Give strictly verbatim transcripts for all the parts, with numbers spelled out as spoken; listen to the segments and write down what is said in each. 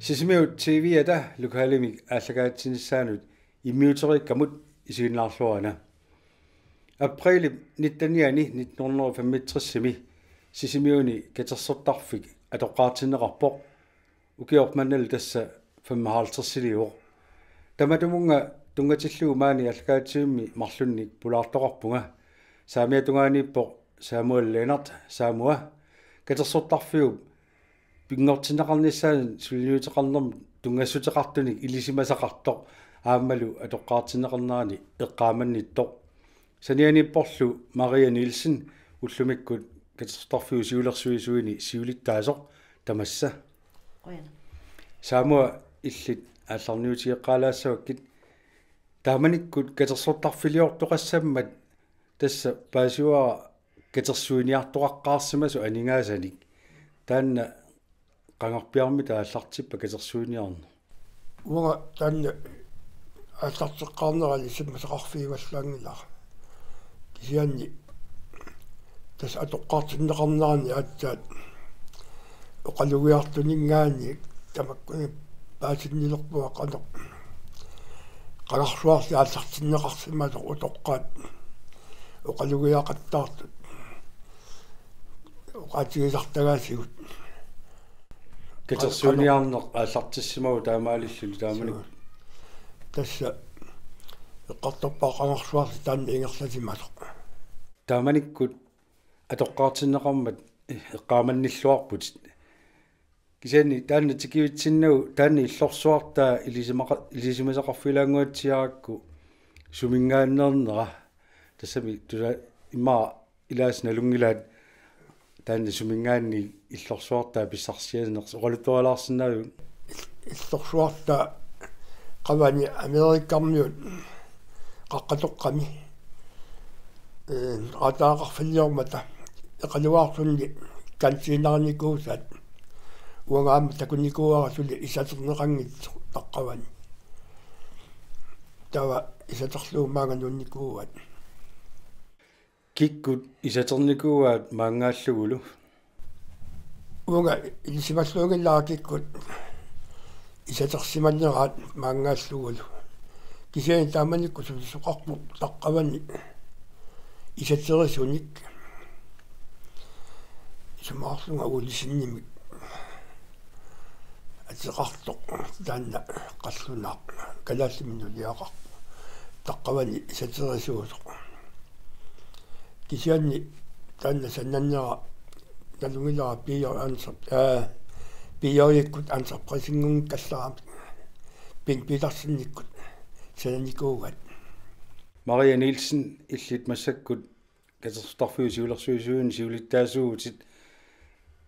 Sisimiut T V-ata lokalimik aallakaatitsinissaanut immiuteriikkamut isiginnaarluarina. Aprilip nittenianni nitten hundrede og femogtresimi Sisimiuni katersortarfik atoqqaartinneqarpoq. Ukiormannalu tassa femoghalvtredsiliuvoq. Tamatumunnga tunngatillugu maani aallakaatitsivimmi marlunnik pulaartoqarpunga. Saamiata tungaaniippoq Samuel Lennert, Samua. Katersortarfiup pinngortinneqarnissaanut suliniuteqarnermut tunngassuteqartunik ilisimasaqartoq aammalu atoqqaartinneqarnerani eqqaamannittoq. Sanianiipporlu Maria Nielsen, ullumikkut katersortarfiup siulersuisuini siulittaasoq, tamassa. Qujanaq. Samua, illit aallarniutigeqqaalaassavakkit. Taamanikkut katersortarfiliortoqassammat tassa paasivara katersuiniartoqaqqaarsimasoq aningaasanik. Taanna qangarpiarmita aallartippa katersuiniarneq? Uanga taanna aallarteqqaarnera ilisimasaqarfigivallaanngilara. Kisianni tassa atoqqaartinneqarnerani aatsaat oqalugiartuninngaanniit tamakkuninnga paasinnilerpunga qanoq qangarsuarli aallartinneqarsimasoq utoqqaat oqalugiaqattaartut oqaatigisartagaasigut. Katersuiniarneq aallartissimavoq taamaalilluni taamani. Suu. Tassa eqqartorpara qangarsuarli taanna ingerlasimasoq. Taamanikkut atoqqaartinneqarmat eqqaamannilluarputit. Kisianni taanna tikivitsinnagu taanna illorsuartaa ilisimaqa-, ilisimasaqarfigilaannguatsiarakku suminngaanneernera. Tassami tusa immaqa ilaasa nalunngilaat taanna suminngaanniit illorsuartaa pissarsianersoq, oqaluttualaarsinnaaviuk? Illorsuartaa qavani Amerikarmiut qaqqatoqqami, ee, raataaqarfiliormata eqalugaarlunni kantiinarinikuusaat, uanga aamma takunikuuara suli isaterneqanngitsoq taqqavani. Taava isaterlugu maanga nuunnikuuaat. Kikkut isaternikuuaat maanngaallugulu? Uanga ilisimalluanngilara kikkut isatersimaneraat maanngaallugulu. Kisianni taamanikkut sulisoqarpoq taqqavani isaterisunik. Isumaqarlunga Olsenimik ateqartoq, taanna qallunaaq, kalaallimik nuliaqarpoq, taqqavani isaterisuusoq. Kisianni taanna sananeq nalunngilara Piior Anser-, aa, Piiorikkut entreprisinngikkallarami, Bent Petersenikkut sananikuugaat. Maria Nielsen, illit massakkut katersortarfiup siulersuisuini siulittaasuuvutit.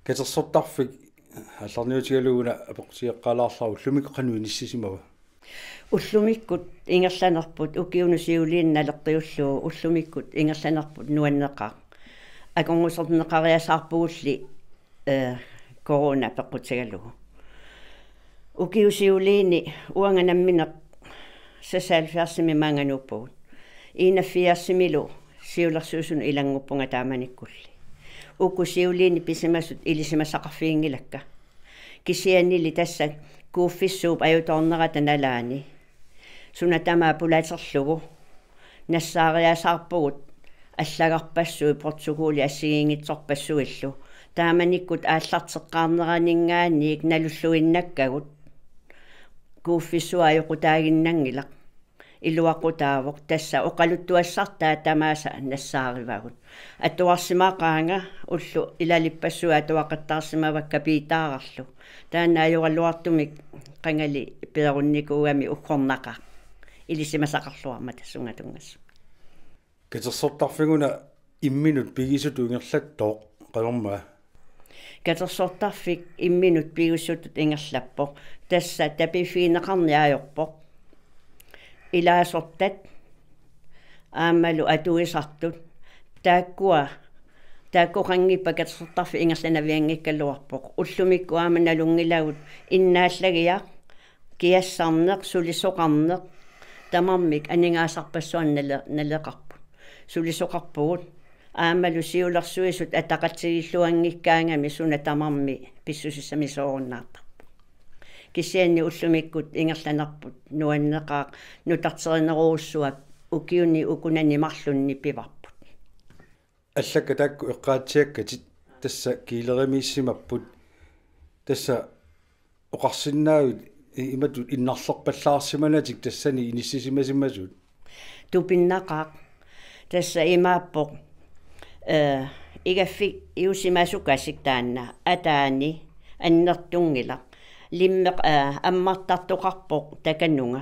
Katersortarfik aallarniutigalugu una apeqqutigeqqaalaarlara, ullumikkut qanoq inissisimava? Ullumikkut ingerlanerput, ukiunut siuliini naleqqiullugu, ullumikkut ingerlanerput nuanneqaaq. Akornuserneqariasaarpugulli, ee, corona peqqutigalugu. Ukiut siuliini uanga nammineq seksoghalvfjerdsimi maannganuuppugut. Enogfirsimilu siulersuisunut ilannguppunga taamanikkulli. Uku siuliini pisimasut ilisimasaqarfiginngilakka. Kisiannili tassa kuuffissuup ajutoornerata nalaani suna tamaat pulaterlugu nassaariasaarpugut allagarpassuit protokollit assigiinngitsorpassuillu. Taamanikkut aallarteqqaarneraninngaanniit nalulluinnakkagut kuuffissuaq ajoqutaaginnanngilaq. Iluaqutaavoq, tassa oqaluttuassartaat tamaasa nassaarivagut. Atuarsimaqaanga ullut ilalippassuit atuaqattaarsimavakka piitaararlu. Taanna ajoraluartumik qangali peerunnikuugami uggornaqaaq. Ilisimasaqarluarmata sunga tunngasut. Katersortarfik una imminut pigisutut ingerlattooq, qanormaa? Katersortarfik imminut pigisutut ingerlappoq. Tassa tapiiffigineqarneq ajorpoq. Ilaasortat aammalu atuisartut. Taakkua, taakkoqanngippat katersortarfik ingerlanavianngikkaluarpoq. Ullumikkut aamma nalunngilagut innaallagiaq, kiassarneq, sulisoqarneq, tamarmik aningaasarpassuarnik nale-, naleqarput. Sulisoqarpugut, aammalu siulersuisut ataqatigiilluanngikkaangami suna tamarmi pissusissamisoorunnaartarpoq. Kisianni ullumikkut ingerlanerput nuanneqaaq, nutarterinerussuaq ukiuni ukunani marlunni pivarput. Allakkat taakku eqqaatsiakkatit tassa kiilerimiissimapput, tassa oqarsinnaavit imatut innarlerpallaarsimanatik tassani inissisimasimasut? Tupinnaqaaq. Tassa imaappoq, eh, igaffik iusimasukasik taanna ataani annertunngilaq. Limmeq, eh, ammartartoqarpoq takanunga.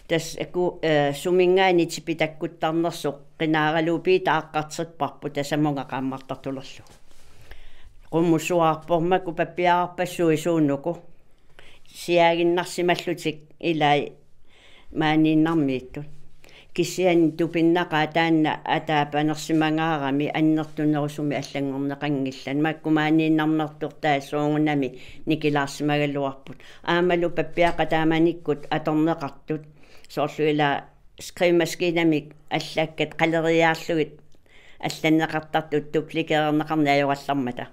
Tassa ku-, eh, suminngaanniit tipitakkuttarnersoq qinaaraluupiit aaqqarterparput tasamunga qaammartartulerlugu. Qummusuarpormaku pappiararpassuit suunuku siaaginnarsimallutik ilai maaniinnarmiittut. Kisianni tupinnaqaaq taanna ataapanersimangaarami annertunerusumik allanngorneqanngillat. Makku maaniinnarmertortai soorunami nikilaarsimagaluarput. Aammalu pappiaqqat taamanikkut atorneqartut. Soorlu ila skrivemaskiinamik allakkat qaleriaarlugit allanneqartartut duplikeerneqarneq ajorallarmata.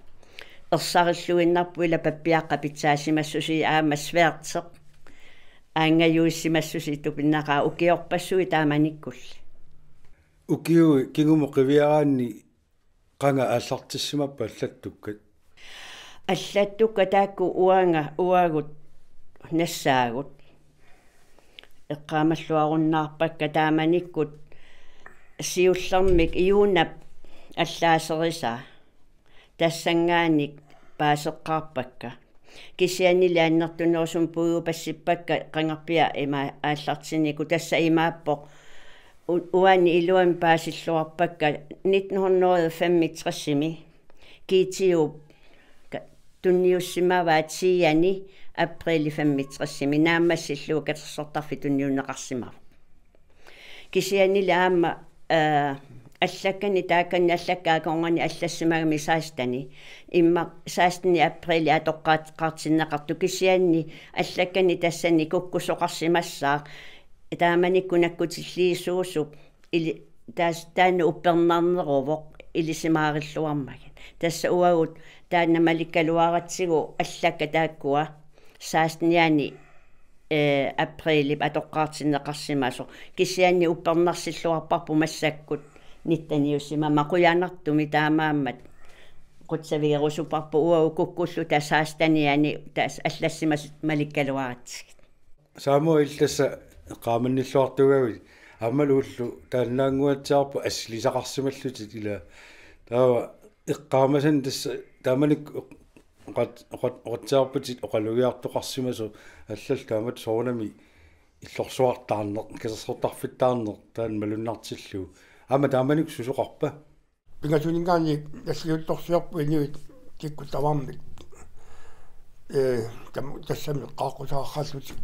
Ersarilluinnarpoq ila pappiaqqat pitsaasimassusii aamma sværteq aanngajuissimassusii tupinnaqaaq ukiorpassuit taamanikkulli. Ukiut kingumut qiviaraanni qanga aallartissimappat allattukkat? Allattukkat taakku uanga uagut nassaagut. Eqqaamalluarunnaarpakka taamanikkut siullermik Juunap allaaserisaa. Tassanngaanniit paaseqqaarpakka. Kisiannili annertunerusumik puigupassippakka qangarpiaq ima aallartinnikuuvoq, tassa imaappoq u-, uani iluamik paasilluarpakka nitten hundrede femogtresimi G T O ka-, tunniussimavaa tiani aprili femogtresimi naammassillugu katersortarfik tunniunneqarsimavoq. Kisiannili aamma, eh, allakkani taakani allakkat akornanni allassimagami seksteni. Immaqa seksteni aprili atoqqaat-, qaartinneqartoq kisianni allakkani tassani kukkusoqarsimassaaq. Taamanikkut nakkutilliisuusup ili-, taas-, taanna uppernarneruvoq ilisimaarilluarmagit. Tassa uagut taanna malikkaluaratsigu allakkat taakkua sekstenianni, eh, aprilip atoqqaartinneqarsimasoq. Kisianni uppernarsilluarparput massakkut nitteniussimammat, qujanartumik taamaammat qutsavigerusuparput uagut kukkulluta sekstenianni tassa allassimasut malikkaluaratsigit. Samuel, tassa eqqaamannilluartugavit aammalu ulloq taannaannguatsiarput assilisaqarsimallutit ila. Taava eqqaamasani tassa taamanikkut oqat-, oqat-, oqatsiarputit oqalugiartoqarsimasoq allallu taamatut soorunami illorsuartaarneq, katersortarfittaarneq taanna malunnartillugu. Aamma taamanikkut susoqarpa? Pingasuninngaanniit nassiuttorsiorput inuit kikkut tamarmik. Ee, tam-, tassami qaaqqusaarrallutik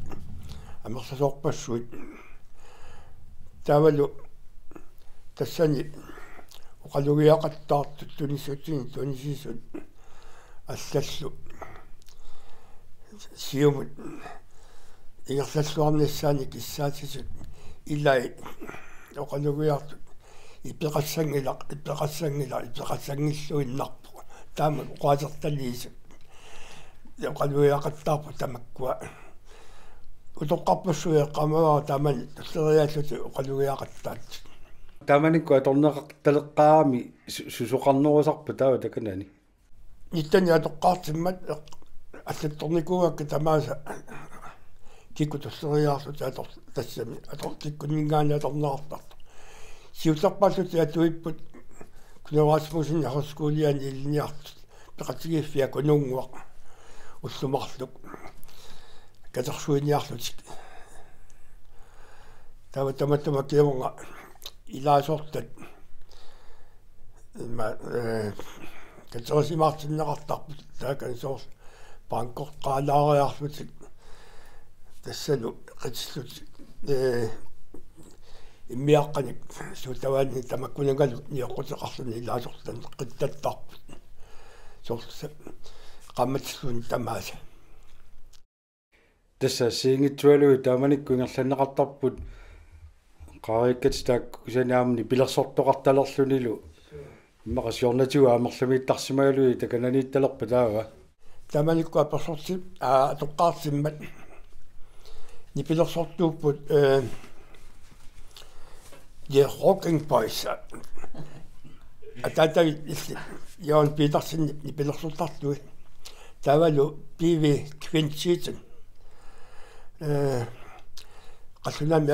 amerlasoorpassuit. Taavalu tassani oqalugiaqattaartut tunissutsinni tunisisut allallu siumut ingerlalluarnissaannik kissaatisut ilai oqalugiartut ipeqassanngilaq, ipeqassanngilaq, ipeqassanngilluinnarpoq. Taama oqaasertaliisut. Oqalugiaqattaarput tamakkua. Utoqqarpassuit eqqaamavara taamani tulleriiaallutik oqalugiaqattaattut. Taamanikkut atorneqartaleqqaarami su-, susoqarnerusarpa taava takanani? Nitteni atoqqaartimmat eq-, allattornikuuakka tamaasa kikkut tulleriiaarlutik ator-, tassami ator-, kikkunninngaanniit atorneqartartut. Siullerpaallutik atuipput Knud Rasmussen Højskoliani ilinniartut. Peqatigiiffiat Kununnguaq ullut marluk katersuiniarlutik. Taava tamatuma kingorna ilaasortat ima, eh, katerisimaartinneqartarput taakani soorlu bankoqqaalaariarlutik tassalu qitillutik, eh, immiaqqanik suut tamaani tamakkunanngalu nioqquteqarluni ilaasortanik qittattarput. Soorlu sa-, qaammatilluunniit tamaasa. Tassa assigiinngitsualuit taamanikkut ingerlanneqartarput qaariikkatit taakku kisianni aamma nipilersortoqartalerlunilu. Immaqa siornatigut amerlamiittarsimagalugit takananiittalerpa taava? Taamanikkut apersorti-, aa, atoqqaarsimmat nipilersortuupput, eh, The Rocking Boys. Ataatavit illit Jørgen Petersen nipilersortartui. Taavalu B V Quintetten. Eh, qallunaami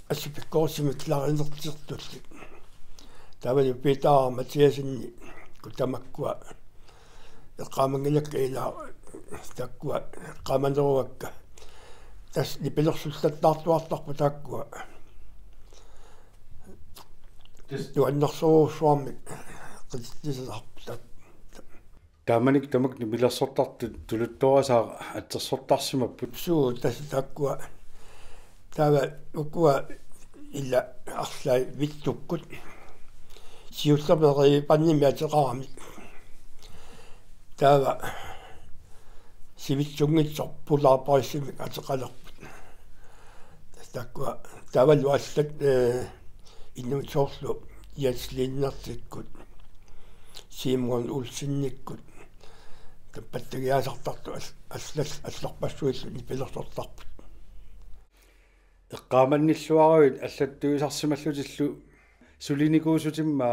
assut pikkorissamik klarinertertullit. Taavalu Peter Mathiassen-ikkut tamakkua eqqaamanngilakka ila taakkua eqqaamaneruakka. Tassa nipilersortattaartuartarput taakkua. Tassa nuannersorujussuarmik qititsisassarput taak-, taamanikkut tamakku nipilersortartut tuluttuarisat atsersortarsimapput. Suu, tassa taakkua. Taava ukua ila arlaat Vittukkut. Siullermik Ribe Bandimi ateqarami. Taava sivitsunngitsoq Polar Boysimik ateqalerput. Tassa taakkua taavalu allat, eh, inuit soorlu Jens Lennertikkut, Simon Olsenikkut, taava pattagiaasartartut al-, allat, allarpassuillu nipilersortarput. Eqqaamannilluaruit allattuisarsimallutillu sulinikuusutit aamma?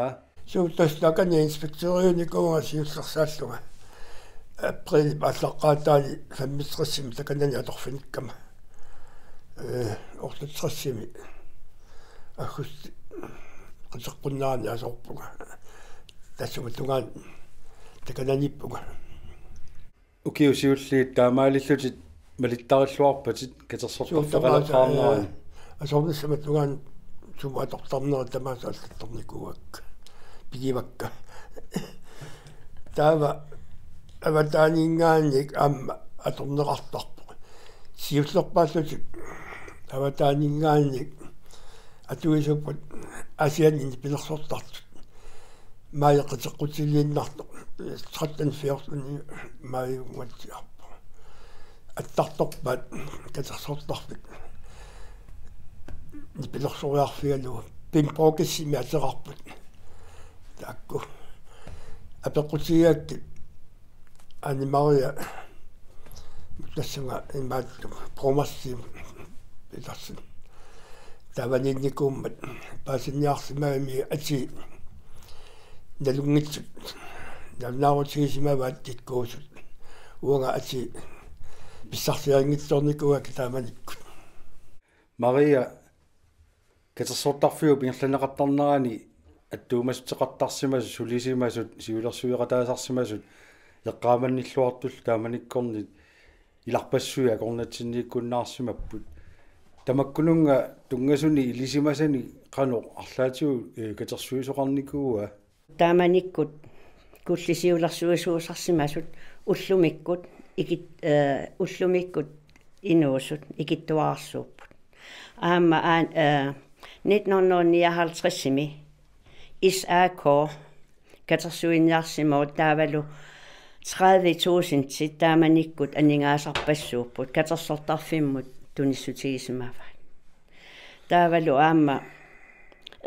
Suu, tassa taakani inspektøriunikuuvunga siullersaallunga. Aprilip aallaqqaataani femogtresimi takanani atorfinikkama. Eh, otteogtresimi aggustip qiteqqunnerani atorpunga. Tassuma tungaanut takananiippunga. Ukiut siulliit taamaalillutit malittarilluarpatit katersortarfeqaleqqaarnerani. Suu, tamaasa, eh, atornissamut tungaanut sumut atortarnerat tamaasa allattarnikuuakka. Pigivakka. Taava avataaninngaanniit aamma atorneqartarpoq. Siullerpaallutik avataaninngaanniit atuisuupput Aasianni nipilersortartut. Maaji qiteqqutiliinnartoq, tretten fjorten maaji uatsiarpoq. Attartorpaat katersortarfik nipilersoriarfigalugu. Bim Borgesimi ateqarput. Taakku apeqqutigigakkit Anne Maria, tassunga imaattoq Brommers Petersen. Taavaniinnikuummat paasiniarsimagami atii nalunngitsut nalunaarutigisimavat kikkuusut. Uanga atii pissarsiarinngitsoornikuuakka taamanikkut. Maria, katersortarfiup ingerlanneqartarnerani attuumassuteqartarsimasut, sulisimasut, siulersueqataasarsimasut eqqaamannilluartullu taamanikkornit ilarpassui akornatsinniikkunnaarsimapput. Tamakkununnga tunngasunik ilisimasanik qanoq arlaatigut, eh, katersuisoqarnikuua? Taamanikkut kullisiulersuisuusarsimasut ullumikkut ikit-, eh, ullumikkut inuusut ikittuararsuupput. Aamma aan-, eh, nitten hundrede nioghalvtredsimi S A K katersuiniarsimavoq taavalu tredive tusindit taamanikkut aningaasarpassuupput katersortarfimmut tunissutigisimavaat. Taavalu aamma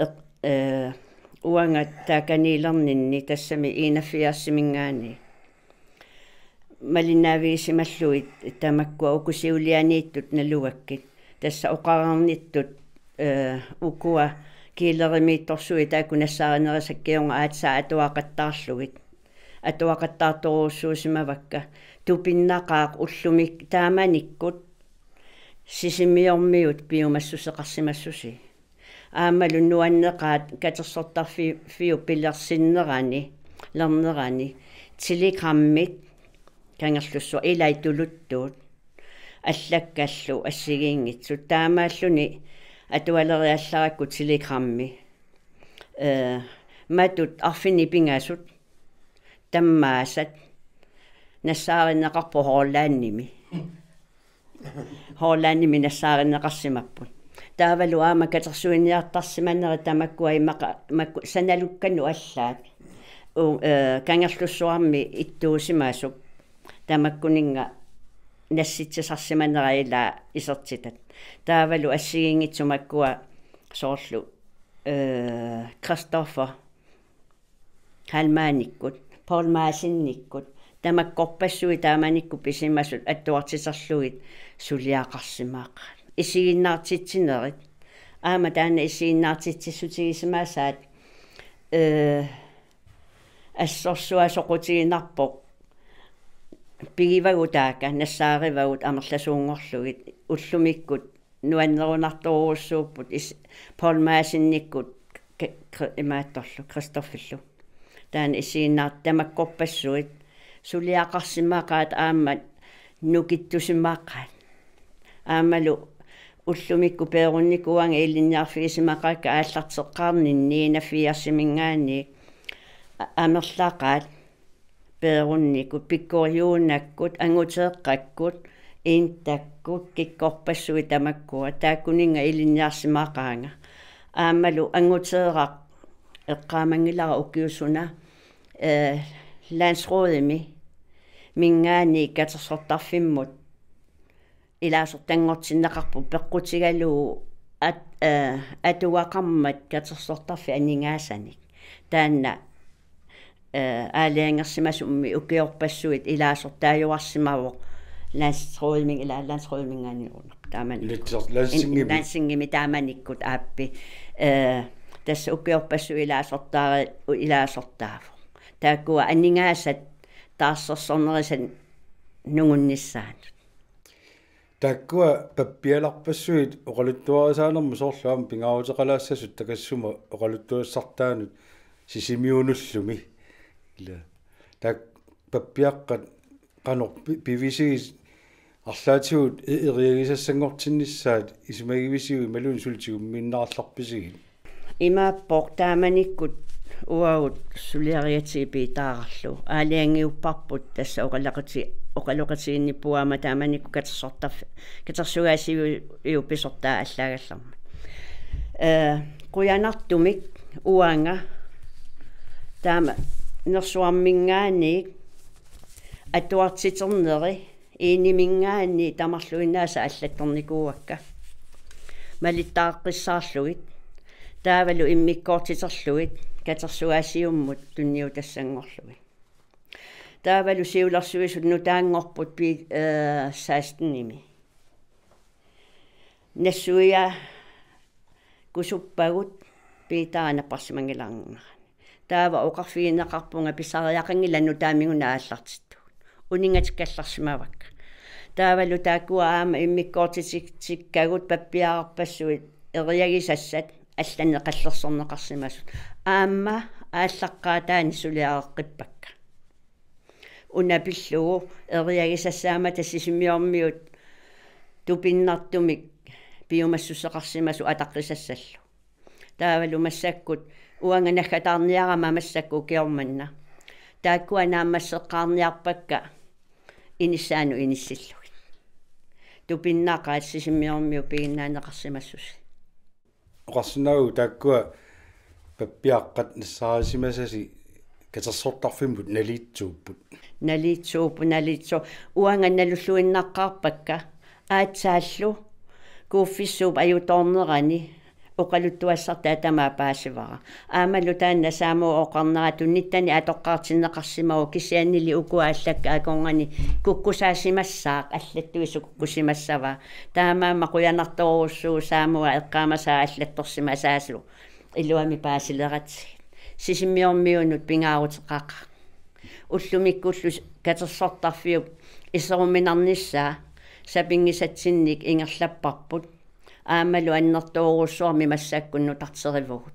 eq-, eh, uanga taakaniilerninni tassami enogfirsiminngaanniit malinnaavigisimallugu tamakkua uku siulianiittut nalugakkit. Tassa oqareernittut, eh, ukua kælerimiittorsuit taakku nassaarinerisakka kingorna aatsaat atuaqattaarlugit. Atuaqattaartorujussuusimavakka tupinnaqaaq ullumi taamanikkut Sisimiormiut piumassuseqarsimassusii. Aammalu nuanneqaat katersortarfi-, fiup pilersinnerani, lernerani, telegrammit, Kangerlussuaq, ilai tuluttuut, allakkallu assigiinngitsut. Taamaalluni atualeriallarakku telegrammi. Eh, matut arfineq-pingasut, tammaasat, nassaarineqarput Hollandimi. Hollandimi nassaarineqarsimapput. Taavalu aamma katersuiniartarsimanerit tamakkua immaqa, makku sanalukkanut allaat. U-, eh, Kangerlussuarmi ittuusimasup. Tamakkuninnga nassitsisarsimanera ilaa isertitat. Taavalu assigiinngitsut makkua soorlu, eh, Christoffer Heilmannikkut, Poul Madsenikkut, tamakkorpassuit taamanikkut pisimasut atuartiterlugit suliaqarsimaqaat. Isiginnaartitsinerit. Aamma taanna isiginnaartitsissutigisimasaat, ee, assorsuaq soqutiginarpoq. Pigivagut taakku, nassaarivagut amerlasuunngorlugit, ullumikkut nuannerunartorujussuupput is-, Poul Madsenikkut k-, k-, imaattorlu, Christoffillu. Taanna isiginnaartut tamakkorpassuit suliaqarsimaqaat aamma nukittusimaqaat. Aammalu ullumikkut Peerunnikuup uanga ilinniarfigisimaqaakka aallarteqqaarninni enogfirsimiingaanniit a-, amerlaqaat Peerunnikkut, Pikkoriunakkut, Anguteeqqakkut, Intakkut, kikkorpassuit tamakkua, taakkuninnga ilinniarsimaqaanga. Aammalu Anguteeraq eqqaamanngilara ukiusuna, ee, landsrådimi, -miingaanniit katersortarfimmut ilaasortanngortinneqarpoq peqqutigalugu at-, ee, atugaqarmat katersortarfik aningaasanik. Taanna, ee, aalajangersimasummi ukiorpassuit ilaasortaajuarsimavoq landsrådimi, ilaa landsrådimiingaanniit. Taamani. Ilitser-, Lansingimi. Lansingimi taamanikkut aappi. Ee, tassa ukiorpassuit ilaasortaari-, ilaasortaavoq. Taakkua aningaasat taarsersornerisat nungunnissaannut. Taakkua pappialarpassuit oqaluttuarisaanermut soorlu aamma pingaaruteqalaassasut takassuma oqaluttuassartaanut Sisimiunullumi. Ila. Taak-, pappiaqqat qanoq pi-, pivisigit arlaatigut e-, eriagisassanngortinnissaat isumagivisiuk imaluunniit suli tigummiinnarallarpisigit? Imaappoq taamanikkut uagut suliarigatsigu Piitaararlu aalajangiupparput tassa oqaloqati-, oqaloqatiginnippoq aamma taamanikkut katersortarf-, katersugaasiviup pisortaa allaagallarmat. Ee, qujanartumik uanga taama nersuarmiingaanniit atuartiterneri enimiingaanniit tamarluinnaasa allattornikuuakka. Malittaaqqissaarlugit. Taavalu immikkoortiterlugit katersugaasiviummut tunniutassanngorlugit. Taavalu siulersuisut nutaanngorput pi-, ee, sekstenimi. Nassuiaakkusuppagut Piitaaraa napparsimanngilarnerani. Taava oqarfigineqarpunga pisariaqanngilaq nutaamik una aallartittugut. Uninngatikkallarsimavakka. Taavalu taakkua aamma immikkoortitikkagut pappiararpassuit eriagisassat allanneqallersorneqarsimasut. Aamma aallaqqaataani suliareqqippakka. Una pillugu eriagisassaammata Sisimiormiut tupinnartumik piumassuseqarsimasut ataqqisassallu. Taavalu massakkut uanga naggataarniarama massakkut ukioq manna. Taakkua naammasseqqaarniarpakka inissaanut inissillugit. Tupinnaqaat Sisimiormiut piginnaanneqarsimassusi. Oqarsinnaavugut taakkua pappiaqqat nassaarisimasasi katersortarfimmut naliitsuupput. Naliitsuupput, naliitsu-. Uanga nalulluinnaqqaarpakka aatsaallu kuuffissuup ajutoornerani oqaluttuassartaa tamaat paasivara. Aammalu taanna Saamua oqarneratut nittani atoqqaartinneqarsimavoq kisiannili ukua allakkat akornanni kukkusaasimassaaq allattuisu kukkusimassavaa. Taamaammat qujanartorujussuuvoq Saamua eqqaamasaa allattorsimasaasoq iluamik paasileratsigit. Sisimiormiunut pingaaruteqaqaaq. Ullumikkullu katersortarfiup iseruminarnissaa sapinngisatsinnik ingerlapparput. Aammalu annertoorujussuarmik massakkut nutarterivugut.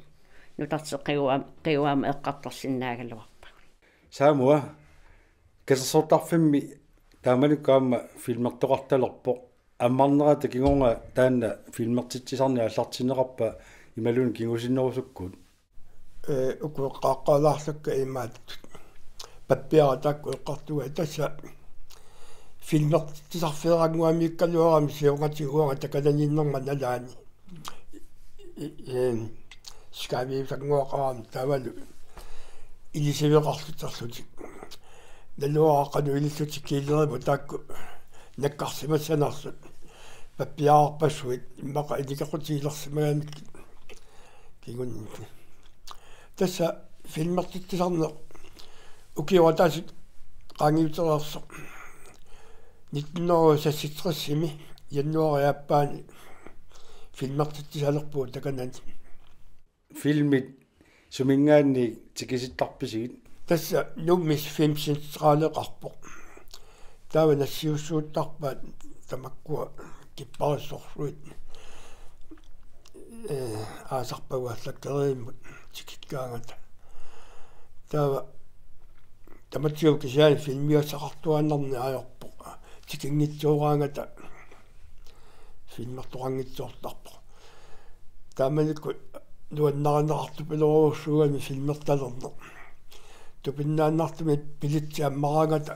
Nutarteqqiguam-, qiguamik eqqartorsinnaagaluarpagut. Saamua, katersortarfimmi taamanikkut aamma filmertoqartalerpoq. Ammarnerata kingorna taanna filmertitsisarneq aallartinneqarpa imaluunniit kingusinnerusukkut? Ee, uku eqqaaqqaalaarlakka imaattut. Pappiaraq taakku eqqartugai tassa filmertitsisarfeerannguamiikkaluarami siornatigut uanga takananiinnerma nalaani. I-, i-, eem, skaaviusannguaqarami taavalu ilisiveqarluterlutik. Naluara qanoq ilissutit kiilerimut taakku nakkarsimassanersut. Pappiararpassuit immaqa ilikequtigilersimagaannik kingunni. Tassa filmertitsisarneq ukioq ataaseq qaangiutereersoq. Nitten hundrede og seksogtresimi januaarip aappaani filmertitsisalerpugut takanani. Filmit suminngaanniit tikisittarpisigit? Tassa Nuummi filmcentraleqarpoq. Taava nassiussuuttarpaat tamakkua kipparissorsuit, ee, aasarpagut allakkeriimmut tikikkaangata. Taava tamatigut kisianni filmiassaqartuaannarneq ajorpoq. Tikinngitsooraangata filmertoqanngitsoortarpoq. Taamanikkut nuannarineqartupilorujussuugami filmertalerneq. Tupinnaannartumik billetsit ammaraangata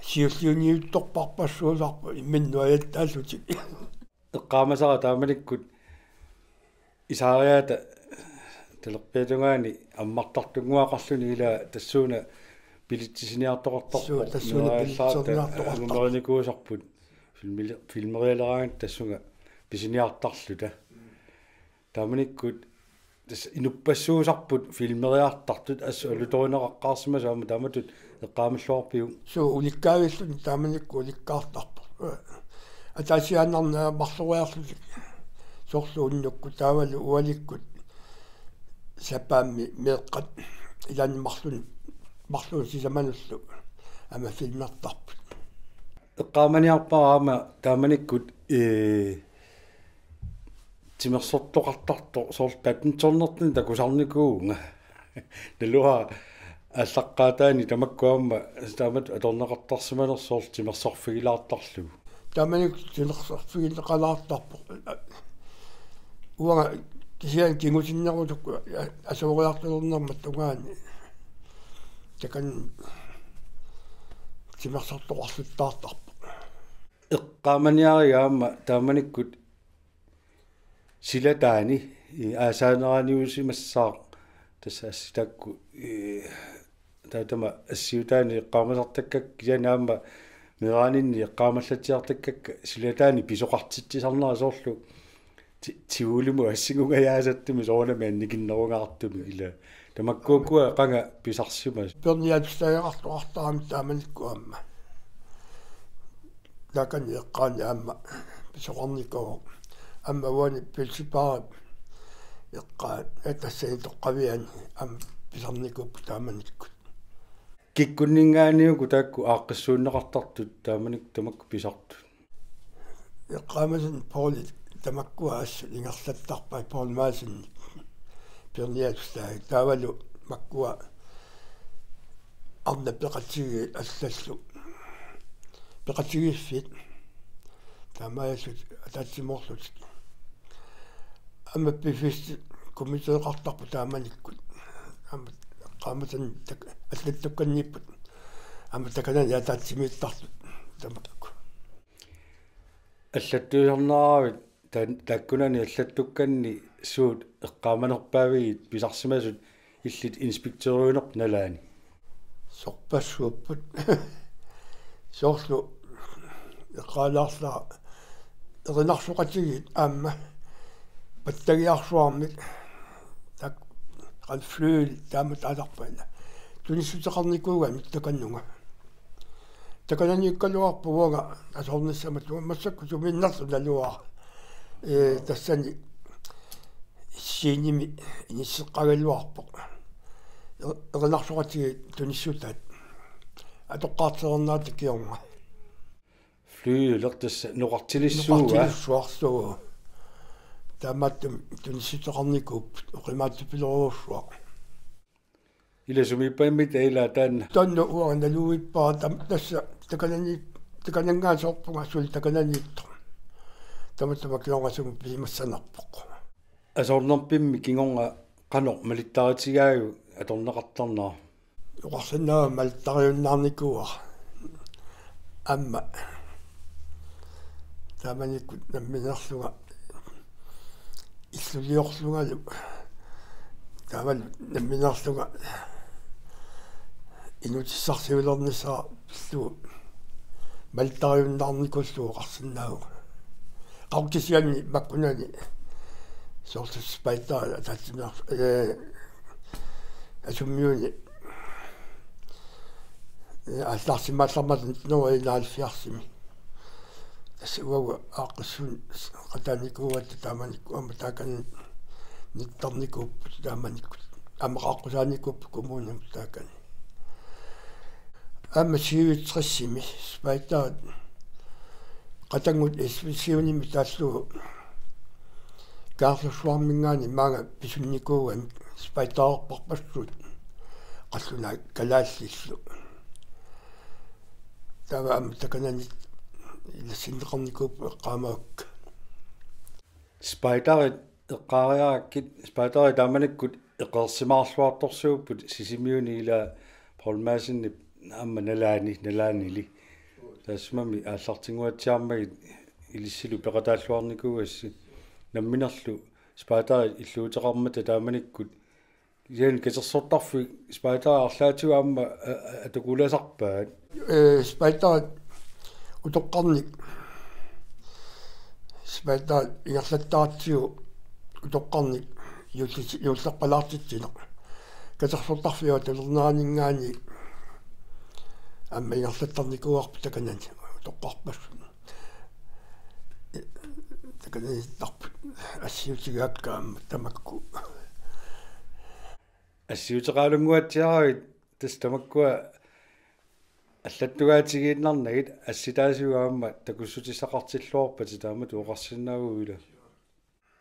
siulliunniuttorparpassuusarput imminnut nuajattaallutik. Eqqaamasara taamanikkut isaariaata talerpiatungaani ammartartunnguaqarluni, ila tassuuna bilitsisiniartoqartarpoq. Suu, tassuuna nuajallaarta bilitsisiniartoqartarpoq. Angumerinikuusarput filmili-, filmerialeraangat tassunga pisiniartarluta. Taamanikkut tassa inuppassuusarput filmeriartartut, assut alutorineqaqqaarsimasoq aamma taamatut eqqaamalluarpiuk? Suu, ulikkaavilluni taamanikkut ulikkaartarpoq. Ataasiaannarneq marloriarlutik, soorlu unnukkut taavalu ualikkut sapaammi meeqqat ilaanni marlun-, marlunnut sisamanullu aamma filmertarput. Eqqaamaniarpara aamma taamanikkut, ee, timersortoqartartoq, soorlu badmintonertunik takusarnikuuvunga. Naluara aallaqqaataani tamakku aamma taamatut atorneqartarsimanersut soorlu timersorfigilaartarlugu. Taamanikkut timersorfigineqalaartarpoq. Uanga kisianni kingusinnerusukkut asoriartulernerma tungaani takan timersortoqarluttaartarpoq. Eqqaamaniariga aamma taamanikkut silataani, i-, aasaaneraniusimassaaq, tassa assi taakku, i-, taatama assiutaani eqqaamasartakkakka, kisianni aamma meeraaninni eqqaamallatsiartakkakka silataani pisoqartitsisarnera, soorlu ti-, Tivolimut assingungajaasattumik soorunami annikinnerungaartumik, ila tamakkuukkua qanga pisarsimasut. Peerniaatsuttaageqartoqartarami taamanikkut aamma. Taakani eqqaani aamma pisoqarnikuuvoq. Aamma uani pølsebaarip eqqaani, ee, tassani toqqaviani aamma pisarnikuupput taamanikkut. Kikkunninngaanniit uku taakku aaqqissuunneqartartut taamanikkut tamakku pisartut? Eqqaamasannik Pouli tamakkua assut ingerlattarpai, Poul Madsen, peerniaatsuttaagaq, taavalu makkua arnat peqatigiit allallu peqatigiiffiit taamaalillutik ataatsimoorlutik. Aamma piffissaq komiteeqartarpoq taamanikkut. Aamma eqqaamasannik tak-, allattukkanniipput aamma takanani ataatsimiittartut tamakku. Allattuisarneravit ta-, taakkunani allattukkanni suut eqqaamanerpaavigit pisarsimasut illit inspektøriunerpit nalaani? Sorpassuupput. Soorlu eqqaalaarlara erinarsoqatigiit aamma pattagiarsuarmik, taak-, qan flyl taama taasarpaat, tunissuteqarnikuugamik takanunga. Takananiikkaluarpoq uanga asoornissamut, massakkut sumiinnersoq naluara. Ee, tassani scenemi inisseqqagaluarpoq. Er-, erinarsoqatigiit tunissutaat. Atoqqaartilernerata kingorna. Flyleq tassa noqartilissuugaa. Noqartilissuarsuugaa. Taamaattumik tunissuteqarnikuupput, oqimaatsupilorujussuaq. Ila sumiippammita ila taanna? Taanna uanga naluvippara tam-, tassa takanani-, takananngaanniit soorpunga suli takananiittoq. Tamatuma kingorna sumut pisimassanerpoq. Asoornerpimmi kingorna qanoq malittaritigaajuk atorneqartarnera? Oqarsinnaavunga malittariunnaarnikuuara. Aamma taamanikkut nammineerlunga illuliorlungalu, taavalu nammineerlunga inuutissarsiulernissara pillugu malittariunnaarnikuullugu oqarsinnaavunga. Qaqukisianni makkunani soorlu spejderit ataatsimeer-, ee, Asummiuni Aallarsimaallarmat nitten hundrede enoghalvfjerdsimi. Tassa uagut aaqqissuunneqataanikuugatta taamanikkut aamma taakani nittarnikuupput taamanikkut. Aamma qaaqqusaanikuupput kommunimut taakani. Aamma syvogtresimi spejderit qatanngut ekspeditionimi taallugu Karlsruheminngaanniit maanga pisunnikuugamik spejdererparpassuit qallunaat kalaallillu. Taava aamma takanani ilassinneqarnikuupput eqqaamavakka. Spejderit eqqaariarakkit, spejderit taamanikkut eqeersimaarluartorsuupput Sisimiuni ilaa Poul Madsenip aamma nalaani, nalaanili. Taassumalu aallartinnguatsiarmagit ilissilu peqataalluarnikuugassi. Namminerlu spejderit illuuteqarmata taamanikkut. Kisianni katersortarfik spejderit arlaatigut aamma, a-, a-, atukulasarpaat. Ee, spejderit utoqqarnik. Spejderit ingerlattaratsigu utoqqarnik juulli-, juullerpalaartitsineq. Katersortarfiup atulerneraninngaanniit aamma ingerlattarnikuuarput takanani utoqqarpassuit. Takanani tarput assiutigaakka aamma tamakku. Assiuteqalunnguatsiaravit tassa tamakkua allattugaatigiinnarnagit assitaasigut aamma takussutissaqartilluarpatit taamatut oqarsinnaavugut ila.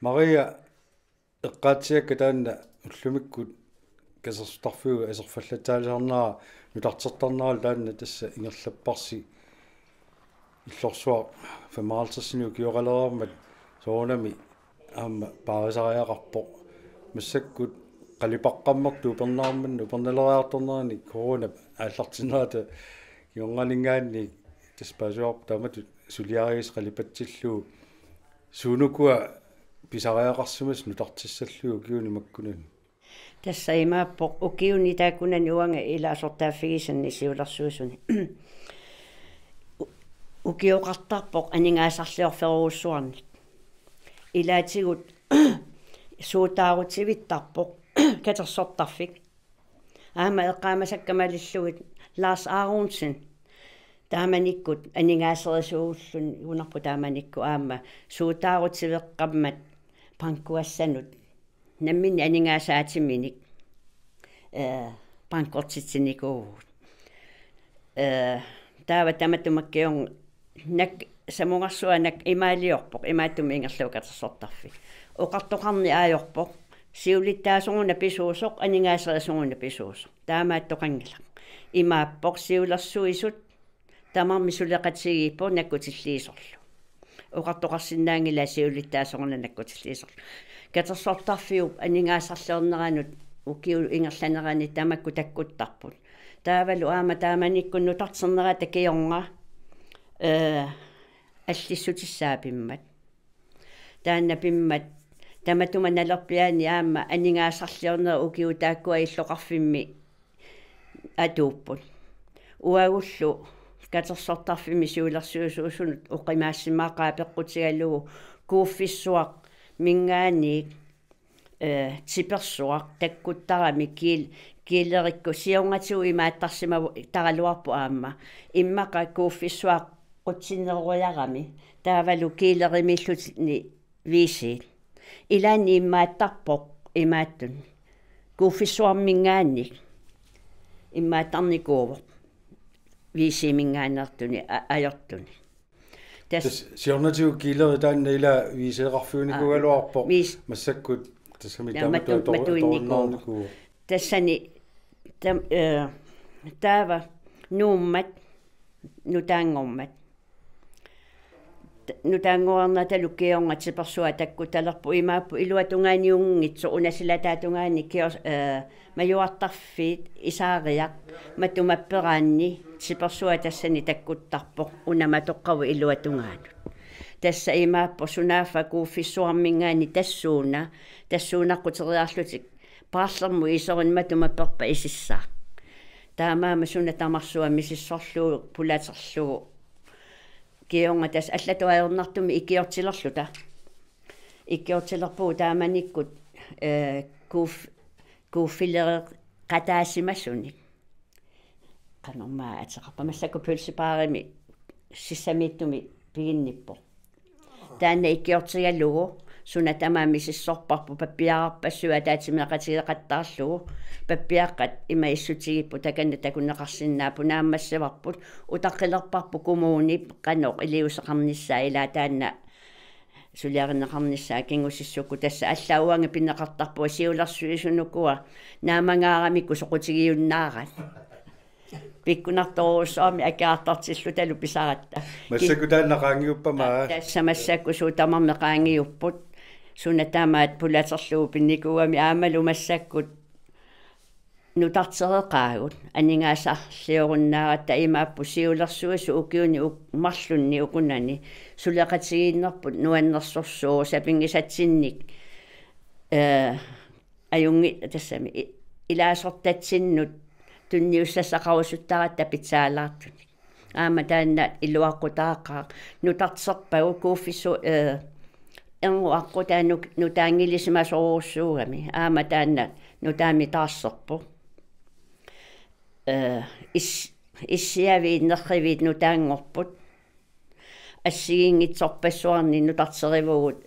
Maria eqqaatsiakka taanna ullumikkut katersortarfiup aserfallatsaalisarnera nutartertarneralu taanna tassa ingerlapparsi illorsuaq femoghalvtredsini ukioqalereermat soorunami aamma paarisariaqarpoq. Massakkut qalipaqqammertut upernaarmanni upernaleriartornerani coronap aallartinnerata kingornaninngaanniit tassa paasivarput taamatut suliarigassaq qalipatsillugu suunukua pisariaqarsimasoq nutartissallugu ukiuni makkunani. Tassa imaappoq ukiuni taakkunani uanga ilaasortaaffigisanni siulersuisuni. U-, ukioqartarpoq aningaasarliorfeerujussuarnik. Ilaatigut suutaarutivittarpoq katersortarfik. Aamma eqqaamasakka malillugit Lars Aronsen. Taamanikkut aningaaserisuulluni unarpu taamanikkut aamma suutaarutiveqqammat bankuassanut. Namminneq aningaasaatiminik, ee, bankortitsinikuuvugut. Ee, taava tamatuma kingorna nak samungarsuaq nak imaaliorpoq, imaattumik ingerlavoq katersortarfik. Oqartoqarneq ajorpoq, siulittaasoruna pisuusoq, aningaaserisuuna pisuusoq. Taamaattoqanngilaq. Imaappoq siulersuisut tamarmik suleqatigiipput nakkutilliisorlu. Oqartoqarsinnaanngilaq siulittaasoruna nakkutilliisorlu. Katersortarfiup aningaasarliorneranut ukiup ingerlanerani tamakku takkuttarput. Taavalu aamma taamanikkut nutarternerata kingorna, ee, allissutissaat pimmat. Taanna pimmat tamatuma nalerpiaani aamma aningaasarliornerat ukiut taakkua illoqarfimmi atuupput. Uagullu katersortarfimmi siulersuisuusunut oqimaassimaqaaq peqqutigalugu kuuffissuarminngaanniit, ee, tipersuaq takkuttarami kiil-, kiilerikku siornatigut imaattarsimavaraluarpoq aamma. Immaqa kuuffissuaq qutsinnerujarami taavalu kiilerimiilluni viisiit. Ilaanni immaattarpoq imaattut. Kuuffissuarminngaanniit immaattarnikuuvoq viisiiminngaanneertuni a-, ajortuni. Tas- Tassa siornatigut kiilerit taanna ila viiseeqarfiunikuugaluarpoq. Aa, viis- massakkut tassami. Ja, tamatut matu-, ator-, matuinnikuuvoq. Atorunnaarnikuuvoq. Tassani tam-, ee, taava nuummat nutaanngormat. T-, nutaanngornatalu kingorna tipersuaq takkuttalerpoq, imaappoq iluatungaaniunngitsoq una silataatungaani kior-, ee, majuartarfiit Isaariaq matuma peraanni tipersuaq tassani takkuttarpoq una matoqqavut iluatungaanut. Tassa imaappoq sunaaffa kuuffissuarminngaanniit tassuuna, tassuunaqquteriarlutik paarlermut isorinni matuma perpat isissaaq. Taamaammat suna tamarsuaq misissorlugu pulaterlugu. Kingorna tassa allatut ajornartumik ikiortilerluta. Ikiortilerpugut taamanikkut, ee, kuuff-, kuuffilereqataasimasunik. qanormaa ateqarpa, massakkut pølsebaarimi sissamiittumi piginnippoq. Taanna ikiortigalugu suna tamaat misissorparput, pappiararpassuit ataatsimeeqatigeeqattaarlugu, pappiaqqat ima issutigipput takanna takuneqarsinnaapput, naammassivarput, utaqqilerparput kommunip qanoq iliuuseqarnissaa, ilaa taanna suliarineqarnissaa kingusissukkut. Tassa allaat uanga pineqartarpunga siulersuisunukua naammagaaramikku soqutigiunnaarat. Pikkunartorujussuarmik akiartortillutalu pisaratta. Massakkut taanna qaangiuppama. Tassa massakkut suut tamarmik qaangiupput. Suna tamaat pulaterlugu pinnikuugami aammalu massakkut nutartereqaagut. Aningaasarliorunnaaratta imaapput siulersuisut ukiuni uk-, marlunni ukunani suleqatigiinnerput nuannersorsuuvoq, sapinngisatsinnik, eh, ajunngi-, tassami i-, ilaasortatsinnut tunniussassaqarusuttaratta pitsaalaartunik. Aamma taanna iluaqutaaqaaq, nutarterpagut kuuffisu-, eh, erngup aqqutaa nuk-, nutaanngilisimasorujussuugami. Aamma taanna nutaamik taarserpoq. Eh, is-, issiaviit nerriviit nutaanngorput. Assigiinngitsorpassuarnik nutarterivugut,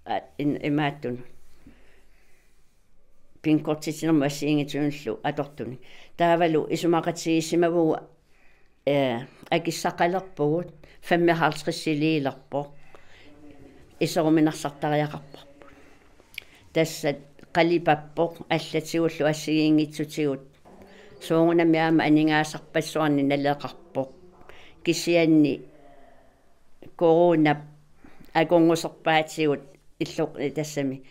a, in-, imaattunut. Pingkortitsinermut assigiinngitsunullu atortunik. Taavalu isumaqatigiissimavugut, eh, akissaqalerpugut, femoghalvtredsiliilerpoq. Iseruminarsartariaqarparput. Tassa qalipappoq allatigullu assigiinngitsutigut. Soorunami aamma aningaasarpassuarnik naleqarpoq. Kisianni coronap akornuserpaatigut illo-, tassami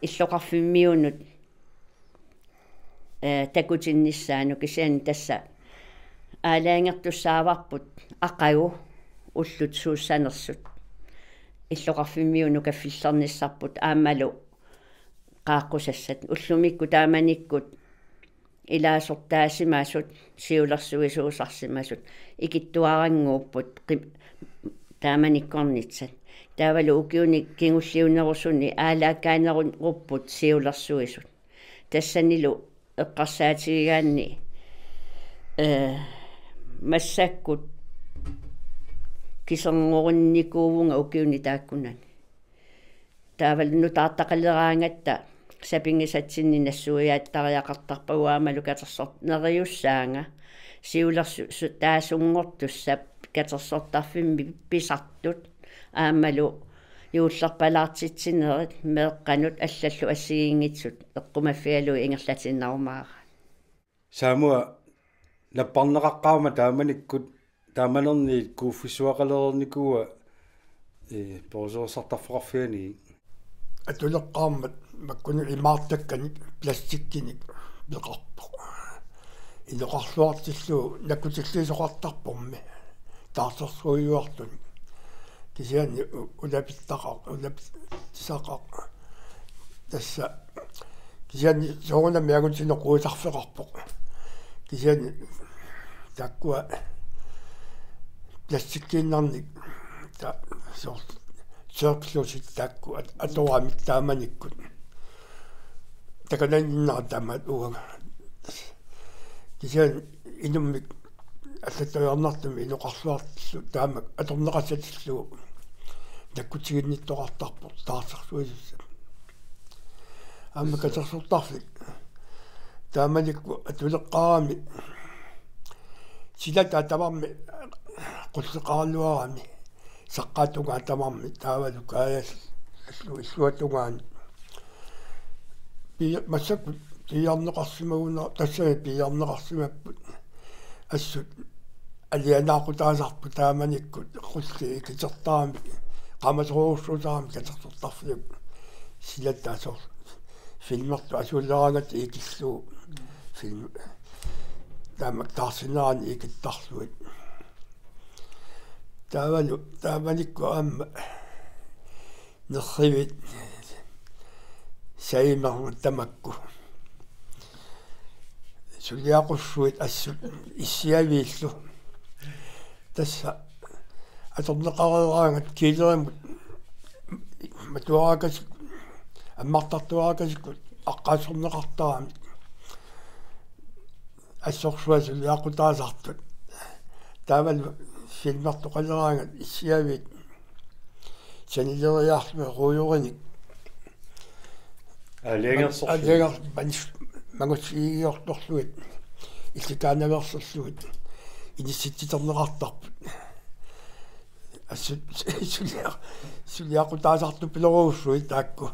illoqarfimmiunut, eh, takutinnissaanut, kisianni tassa aalajangertussaavarput aqagu ullut suussanersut. Illoqarfimmiunut kaffillernissarput aammalu qaaqqusassat. Ullumikkut taamanikkut ilaasortaasimasut, siulersuisuusarsimasut ikittuarannguupput qi-, taamanikkornissat. Taavalu ukiuni kingulliunerusuni aalaakkaanerupput siulersuisut. Tassanilu eqqarsaatigigaanni, eh, massakkut kiserngorunnikuuvunga ukiuni taakkunani. Taavalu nutaartaqaleraangatta sapinngisatsinni nassuiaattariaqartarpagut aammalu katersor-, neriussaanga siulersu-, su-, taasunngortussap katersortarfimmi pisartut aammalu juullerpalaartitsinerit meeqqanut allallu assigiinngitsut eqqumaffigalugit ingerlatinnerumaaraat. Saamua napparneqaqqaarmat taamanikkut, taamanerniit kuuffissuaqalereernikuua, eh, perusuersartarfeqarfianit. Atuleqqaarmat makkunani imaartakkanik plastikkinik peqarpoq. Inoqarluartillugu nakkutilliisoqartarpormi taarsersuiuartunik. Kisianni u-, ulapittaqaq, ulapittisaqaq. Tassa kisianni soorunami angutinoq quisarfeqarpoq. Kisianni taakkua plastikkiinnarnik ta-, soorlu sørglusit taakku at-, atoramik taamanikkut. Takananinnera tamaat uanga. Kisianni inummik allattuiarnartumik inoqarluartillugu taamak atorneqassatillugu nakkutiginnittoqartarpoq taarsersuisussat. Aamma katersortarfik taamanikkut atuleqqaarami silataa tamarmi qulleqaraluarami saqqaatungaa tamarmi taavalu kaajallu illuatungaani. Pia-, massakkut piiarneqarsimaguna-, tassani piiarneqarsimapput assut alianaaqutaasarput taamanikkut qulleq ikitertaramik qaamasorujussuusarami katersortarfiup silataa soorlu filmertut asuuleraangatta ikillugu film-, taamak taarsinerani ikittarlugit. Taavalu, taamanikkut aamma nerrivit saimerngat tamakku. Suliaqussuit assut issiaviillu. Tassa atorneqareeraangat kiilerimut matuarakasik-, ammartartuarakasikkut aqqaassorneqartaramik. assorsuaq suliaqqutaasartut. Taavalu filmertoqaleraangat issiaviit sanileriarlugit ruujorinik. Aliangersorlugit. Alianger-, manis-, mangutsigiortorlugit. Illikaanaveersorlugit. Inissitsiterneqartarput. Assut suliaq-, suliaqqutaasartupiloorussuit taakku.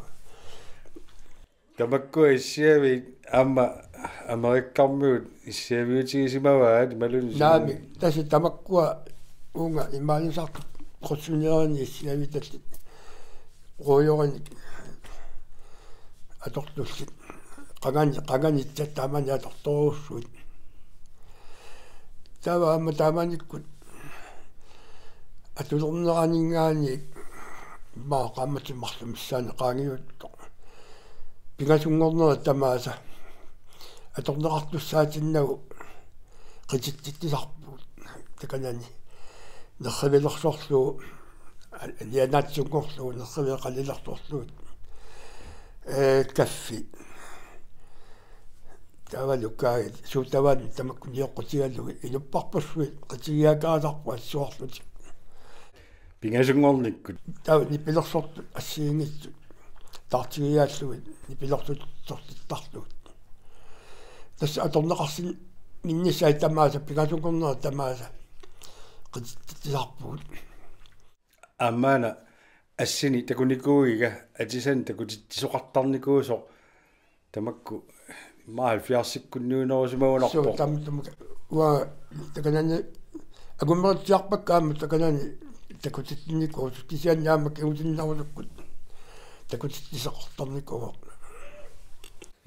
Tamakkua issiaviit aamma Amerikkarmiut issiaviutigisimavaat imaluunniit. Naamik, tassa tamakkua uunga imaalisartut qutsunerini issiavitallit ruujorinik atortullit. Qangani-, qanganitsat taamani atortorujussuit. Taava aamma taamanikkut atulerneraninngaanniit immaqa qaammatit marluk missaanni qaangiuttoq. Pingasunngornerit tamaasa atorneqartussaatinnagu qitittitsisarpugut takanani. Nerrivilersorlugu, alianaatsunngorlugu, nerriviit qalilersorlugit. Ee, kaffi. Taavalu kaagit, suut taavalu tamakku nioqqutigalugit, inuppassuit, qitigiakaatarput assuarlutik. Pingasunngornikkut. Taava nipilersortut assigiinngitsut. Taartigigaallugit, nipilersortittarlugit. Tassa atorneqarsinnaanissai tamaasa, pingasunngornerit tamaasa. Qitittitsisarpugut. Aammaana assini takunikuugiga atisani takutitsisoqartarnikuusoq tamakku immaqa halvfjerdsikkunniunnerusimagunarpoq. Suu, tam-, tam-, uanga takanani angumeritsiarpakka aamma takanani takutitsinnikuusut kisianni aamma kingusinnerusukkut takutitsisoqartarnikuuvoq.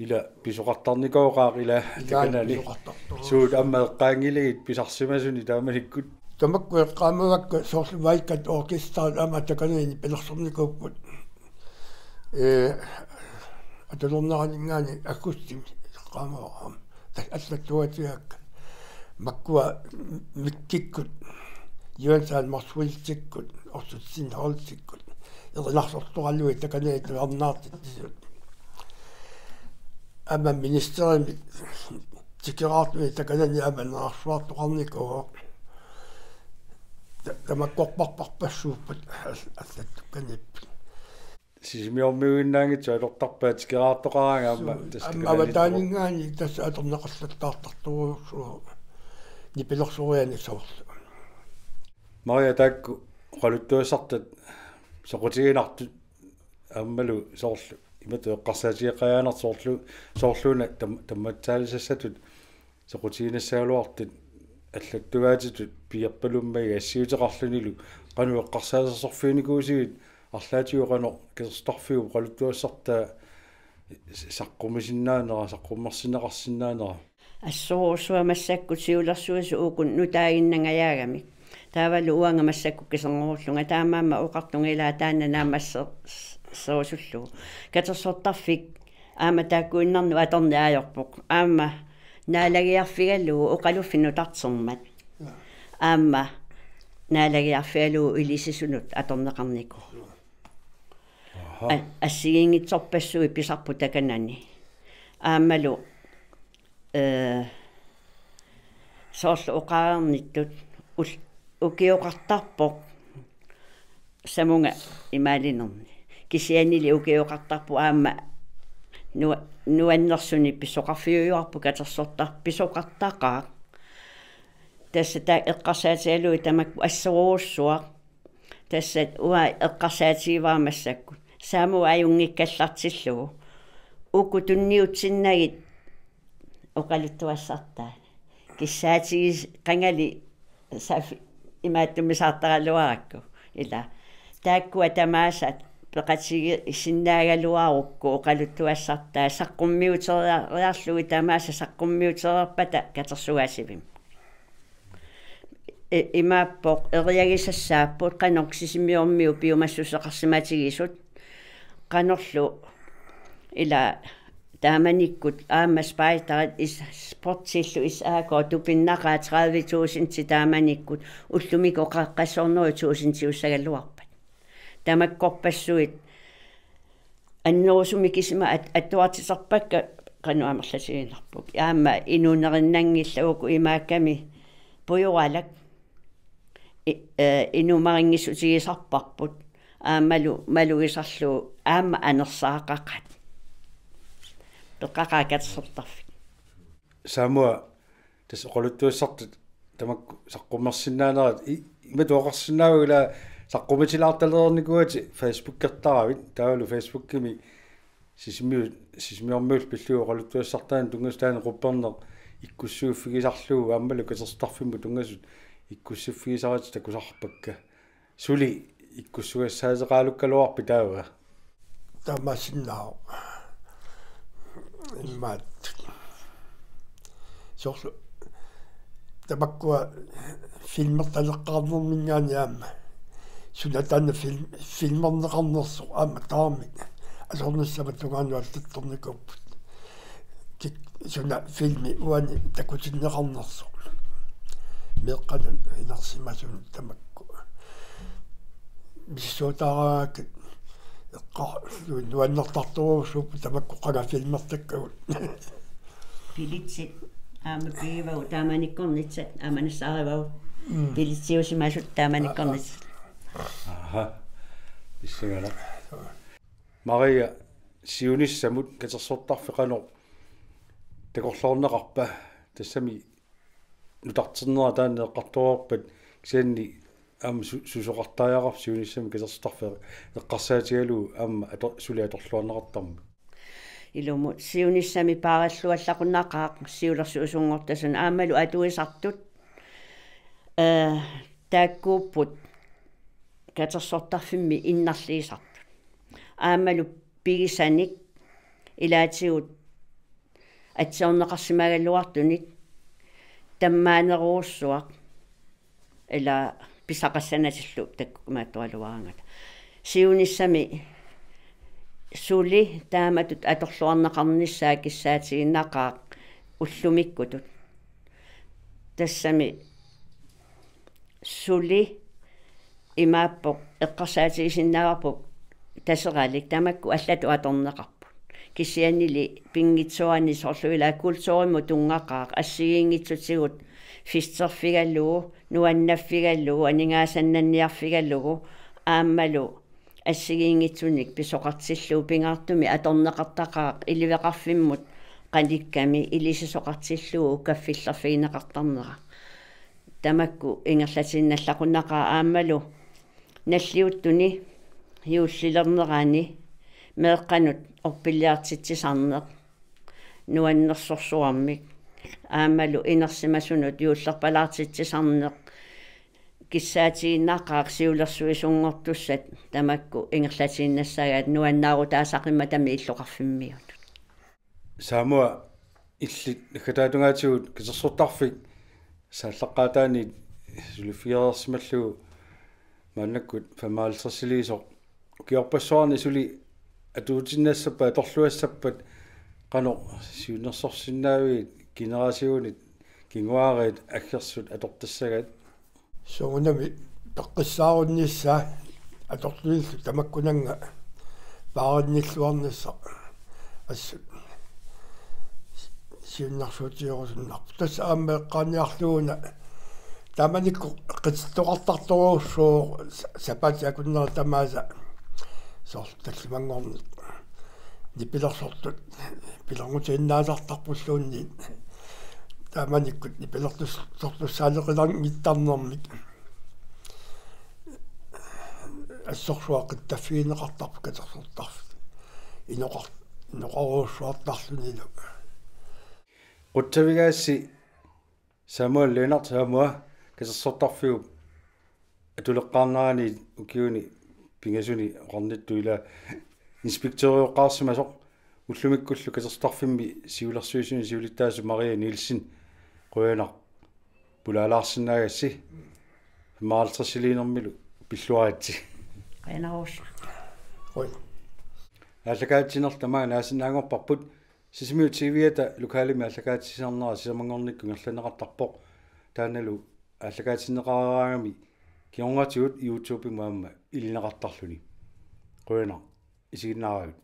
Ila pisoqartarnikooqaaq ila. Ila takanani pisoqartartoq. Suut aamma eqqaanngilagit pisarsimasuni taamanikkut? Tamakku eqqaamavakka soorlu Vaikkat orkesterit aamma takanani pilersornikuupput. Ee, atulerneraninngaanniit aggustimi eqqaamavara. Tassa allattuatigaakka. Makkua Mikkikkut, Johan Motzfeldtikkut, Otto Steenholdtikkut. Erinarsortoqarlugit takanani atulernaartitsisut. Aamma ministerimik tikeraarlugit takanani aamma neriarsuartoqarnikuuvoq. Ta-, tamakkorparparpassuupput al-, allattukkaniipput. Sisimiormiuinnaanngitsoq atortarpaat tikeraartoqaraangat aamma. Suu, tassa aamma takanani avataaninngaanniit tassa atorneqallattaartartorujussuuvoq nipilersorianik soorlu. Maria, taakku oqaluttuassartat soqutiginartut aammalu soorlu imatut eqqarsaatigeqqajaanartut soorlu, soorluuna tam-, tammatsaalisassatut soqutiginassagaluartut allattugaatitut piiarpalummagit assiuteqarlunilu qanoq eqqarsaatersorfiginikuusigit arlaatigut qanoq katersortarfiup oqaluttuassartaa saqqummisinnaanera, saqqummersinneqarsinnaanera? Assorujussuaq massakkut siulersuisut uku nutaaginnangajaagamik. Taavalu uanga massakkut kiserngorullunga taamaammat oqartunga ilaa taanna naammasser-, serusullugu. Katersortarfik aamma taakkuinnarnut atorneq ajorpoq. Aamma naalagiarfigalugu oqaluffinnut tartermat. Aamma naalagiarfigalugu ilisisunut atorneqarnikuuvoq. Aha. A-, assigiinngitsorpassuit pisarput takanani. Aammalu, ee, soorlu oqareernittut ul-, ukioqartarpoq samunga imaalinerni. Kisiannili ukioqartarpoq aamma nua-, nuannersuni pisoqarfiujuarpoq katersortar-, pisoqartaqaaq. Tassa taakku eqqarsaatigalugit tamakku assorujussuaq. Tassa uanga eqqarsaatigivara massakkut. Saamut ajunngikkallartillugu. Uku tunniutsinnagit oqaluttuassartaat. Kissaatigis-, qangali saaf-, imaattumisaartaraluarakku. Ila. Taakkua tamaasa peqatigisinnaagaluarukku oqaluttuassartaat saqqummiuteriarlugit tamaasa saqqummiuteriarpata katersugaasivimmi. I-, imaappoq eriagisassaapput qanoq Sisimiormiut piumassuseqarsimatigisut qanorlu ila taamanikkut aamma spejderit is-, sportsillu S A K tupinnaqaat tredive tusind taamanikkut ullumikkut qeqqassornerup tusindiussagaluarpat. Tamakkorpassuit annerusumik kisima at-, atuartiterpakka qanoq amerlatiginarput. Aamma inuunerinnanngillat uku imaakkami pujoralak i-, eh, inuummarinngissutigisarparput. Aammalu malugisarlugu aamma anersaaqaqaat. Peqqaqaat katersortarfik. Saamua, tassa oqaluttuassartut tamakku saqqummersinnaanerat i-, imatut oqarsinnaavagut, ila saqqummiutilaartalereernikuuatit Facebookertaravit, taavalu Facebookimi Sisimiu-, Sisimiormiut pillugu oqaluttuassartaanut tunngasut taanna qupperneq ikkussuiffigisarlugu aammalu katersortarfimmut tunngasut ikkussiffigisaratik takusarpakka. Suli ikkussugassaateqaalukkaluarpit taava? Taamaassinnaavoq. Imaat. Soorlu tamakkua filmertaleqqaarnerminngaanniit aamma. Suna taanna film-, filmerneqarnersoq aamma tamarmik atornissamut tungaanut allattornikuupput. Kik-, suna filmi uani takutinneqarnersoq. Meeqqanut inersimasunut tamakku. Misissuutaaraakka eqqarluin nuannertartorujussuupput tamakku qanga filmertakkagut. Billetsit aamma pigivagut taamanikkornissat, aamma nassaarivagut. Mm. Billetsiusimasut taamanikkornissat. Aha. Pissanganaq. Maria, siunissamut katersortarfik qanoq takorloorneqarpa, tassami nutarternera taanna eqqartoreerpat, kisianni aamma su-, susoqartariaqarpa siunissami katersortarfik eqqarsaatigalugu aamma ato-, suli atorluarneqartarmat? Ilumut siunissami paarilluallaqunnaqaaq siulersuisunngortasunik aammalu atuisartut, eh, taakkuupput katersortarfimmi innarliisartut. Aammalu pigisanik ilaatigut atsiorneqarsimagaluartunik tammaanerujussuaq ila pisaqassanatillu takkumaattualuaraangata. Siunissami suli taamatut atorluarneqarnissaa kissaatiginnaqaaq ullumikkutut. Tassami suli imaappoq eqqarsaatigisinnaavarput Taseralik, tamakku allatut atorneqarput. Kisiannili pinngitsoorani soorlu ila kulturimut tunngaqaaq assigiinngitsutigut festerfigalugu, nuannaffigalugu, aningaasannanniarfigalugu, aammalu assigiinngitsunik pisoqartillugu pingaartumik atorneqartaqaaq iliveqarfimmut qanikkami ilisisoqartillugu ukaffillerfigineqartarnera. Tamakku ingerlatiinnallaqunnaqaaq aammalu nalliuttuni juullilernerani meeqqanut orpiliartitsisarneq nuannersorsuarmik aammalu inersimasunut juullerpalaartitsisarneq kissaatiginnaqaaq siulersuisunngortussat tamakku ingerlatiinnassagaat nuannaarutaasaqimmatami illoqarfimmiunut. Saamua, illit naggataatungaatigut katersortarfik saallaqqaataaniit suliffigereersimallugu maannakkut femoghalvtredsiliisoq ukiorpassuarni suli atuutinnassappat atorluassappat qanoq siunnersorsinnaavigit generationit kinguaariit aggersut atortassagaat? Soorunami peqqissaarunnissaa atorlugillu tamakkunannga paarinnilluarnissaq assut siunnersuutigerusunnarpoq. Tassa aamma eqqaaniarlugu una taamanikkut qitittoqartartorujussuuvoq sa-, sapaatip akunneri tamaasa soorlu tallimanngorneq nipilersortut pilerngutiinnaasartarpulluunniit taamanikkut nipilersortussaaleqilanngittarnermik assorsuaq qittaffigineqartarpoq katersortarfik inoqar-, inoqarujussuartarlunilu. Qutsavigaassi Samuel Lennert Saamua katersortarfiup atuleqqaarnerani ukiuni pingasuni oqarnittut ila inspektørioqqaarsimasoq ullumikkullu katersortarfimmi siulersuisuni siulittaasoq Maria Nielsen, qujanaq pulaalaarsinnaagassi, femoghalvtredsiliinermilu pilluaritsi. Qujanarujussuaq. Qujan. Aallakaatitsinerlu tamaanga naasinnaanngorparput, Sisimiut T V-ata lokalimi aallakaatitsisarnera sisamanngornikkut ingerlanneqartarpoq. Taannalu aallakaatinneqareeraangami kingornatigut YouTube-imut aamma ilineqartarluni. Qujanaq isiginnaaravit.